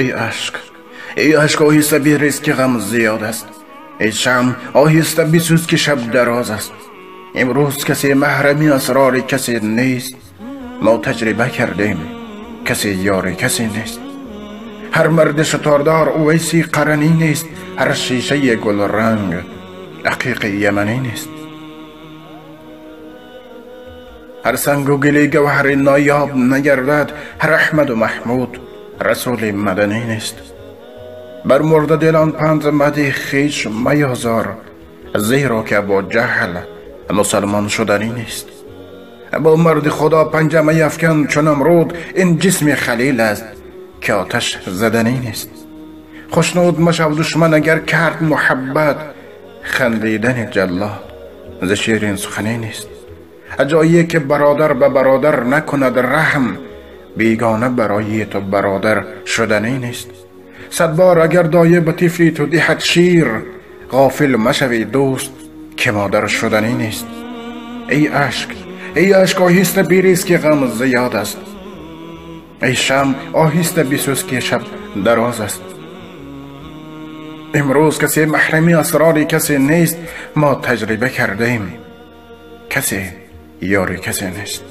Эй ашк, эй ашк, оҳиста бирез, ки ғам зиёд аст. Эй шамъ, оҳиста бисӯз, ки шаб дароз аст. Имрӯз касе маҳрами асрори касе нест. Мо таҷриба кардем, касе ёри касе нест. Ҳар марди шутурдор Увайси Қаранӣ нест. Ҳар шишаи гулранг ақиқи яманӣ нест. Ҳар сангу гили гавҳари ноёб нагардад. Ҳар Аҳмаду Маҳмуд расули маданӣ нест. Бар мурдадилон панд мадеҳ, хеш меозор, зеро ки Абуҷаҳл мусалмон шуданӣ нест. Бо марди Худо панҷа меафкан чу Намруд. Ин ҷисми халил аст, ки оташ заданӣ нест. Хушнуд машав душман агар кард муҳаббат. Хандидани ҷаллод зи ширин суханӣ нест. Ҷое ки бародар ба бародар накунад раҳм, бегона барои ту бародар шуданӣ нест. Сад бор агар доя ба тифли ту диҳад шир, ғофил машавӣ дӯст, ки модар шуданӣ нест. Эй ашк, эй ашк, оҳиста бирез, ки ғам зиёд аст. Эй шамъ, оҳиста бисӯз, ки шаб дароз аст. Имрӯз касе маҳрами асрори касе нест. Мо таҷриба кардем, касе ёри касе нест.